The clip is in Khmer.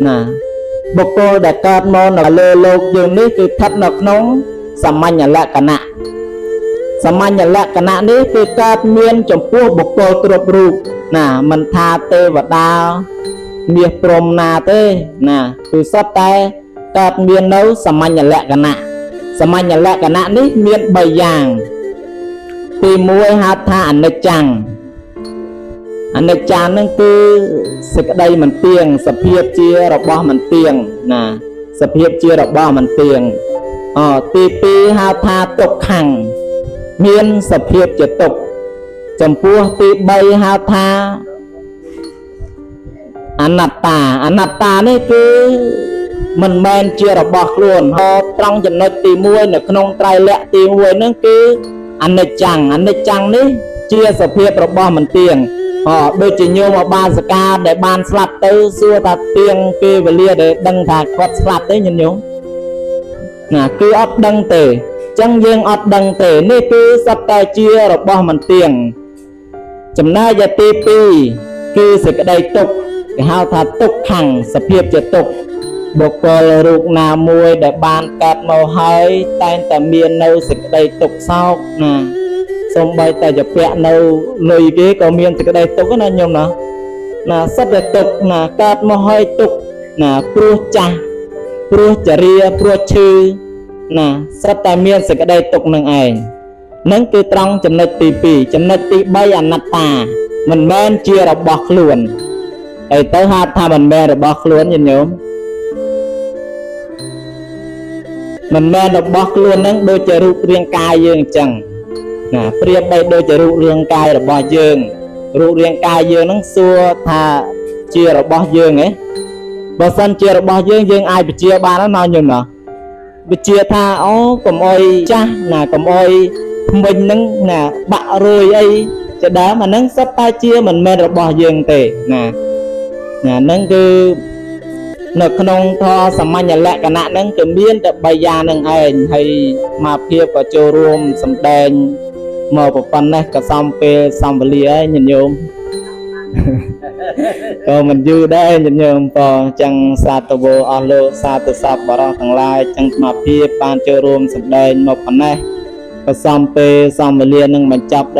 ណាបុគ្គលដែលកើតមកនៅលើលោកយើងនេះគឺស្ថិតនៅក្នុងសាមញ្ញលក្ខណៈសាមញ្ញលក្ខណៈនេះគឺកើតមានចំពោះបុគ្គលគ្រប់រូបណាមិនថាទេវតាមាសព្រំណាទេណាគឺសុទ្ធតែកើតមាននៅសាមញ្ញលក្ខណៈសាមញ្ញលក្ខណៈនេះមាន3យ៉ាងទី1ហៅថាអនិច្ចំអនិច្ចំហ្នឹងគឺសេចក្តីមិនទៀងសភាពជារបស់មិនទៀងណាសភាពជារបស់មិនទៀងអទី2ហៅថាទុក្ខំមានសភាពជាទុក្ខចំពោះទី3ហៅថាអនត្តាអនត្តានេះគឺមិនមែនជារបស់ខ្លួនហោត្រង់ចំណុចទី1នៅក្នុងត្រៃលក្ខណ៍ទី1ហ្នឹងគឺអនិច្ចំអនិច្ចំនេះជាសភាពរបស់មិនទៀងអដូចជាញោមអបាសកាដែលបានស្លាប់ទៅសួរថាទៀងពេលវេលាដែលដឹងថាគាត់ស្លាប់ទេញាតិញោមណាគឺអត់ដឹងទេអញ្ចឹងយើងអត់ដឹងទេនេះគឺសុទ្ធតែជារបស់មិនទៀងចំណែកឯទី2គឺសេចក្តីទុក្ខគេហៅថាទុក្ខំសភាពជាទុក្ខបុគ្គលរូបណាមួយដែលបានកើតមកហើយតែងតែមាននៅសេចក្តីទុក្ខសោកណាសំបីតែជាពាក់នៅលុយគេក៏មានសេចក្តីទុក្ខណាញោមណាណាសិតតែទុក្ខណាកើតមកហើយទុក្ខណាព្រោះចាស់ព្រោះចរាព្រោះឈឺណាសិតតែមានសេចក្តីទុក្ខនឹងឯងនឹងគឺត្រង់ចំណុចទី2ចំណុចទី3អនត្តាមិនមែនជារបស់ខ្លួនអីទៅហៅថាមិនមែនរបស់ខ្លួនញាតិញោមមិនមែនរបស់ខ្លួននឹងដូចជារូបរាងកាយយើងអញ្ចឹងណាប្រៀបបីដូចជារូបរាងកាយរបស់យើងរូបរាងកាយយើងនឹងសួរថាជារបស់យើងហ៎បើសិនជារបស់យើងយើងអាចបញ្ជាបានណាញោមណាបញ្ជាថាអូកុំអុយចាស់ណាកុំអុយថ្មិញនឹងណាបាក់រួយអីជាដើមអាហ្នឹងសុទ្ធតែជាមិនមែនរបស់យើងទេណាណាហ្នឹងគឺនៅក្នុងធម៌សាមញ្ញលក្ខណៈហ្នឹងគឺមានតែ3យ៉ាងហ្នឹងឯងហើយមកភាពក៏ចូលរួមសម្ដែងមកប៉ុណ្ណេះក៏សំពេលសំវេលាហើយញាតិញោម ក៏មិនយូរដែរញាតិញោមក៏ចឹងសាទវោអស់លោកសាទសពបរោះទាំងឡាយចឹងស្មាភាពបានចូលរួមសម្ដែងមកប៉ុណ្ណេះក៏សំពេលសំវេលានឹងបញ្ចប់។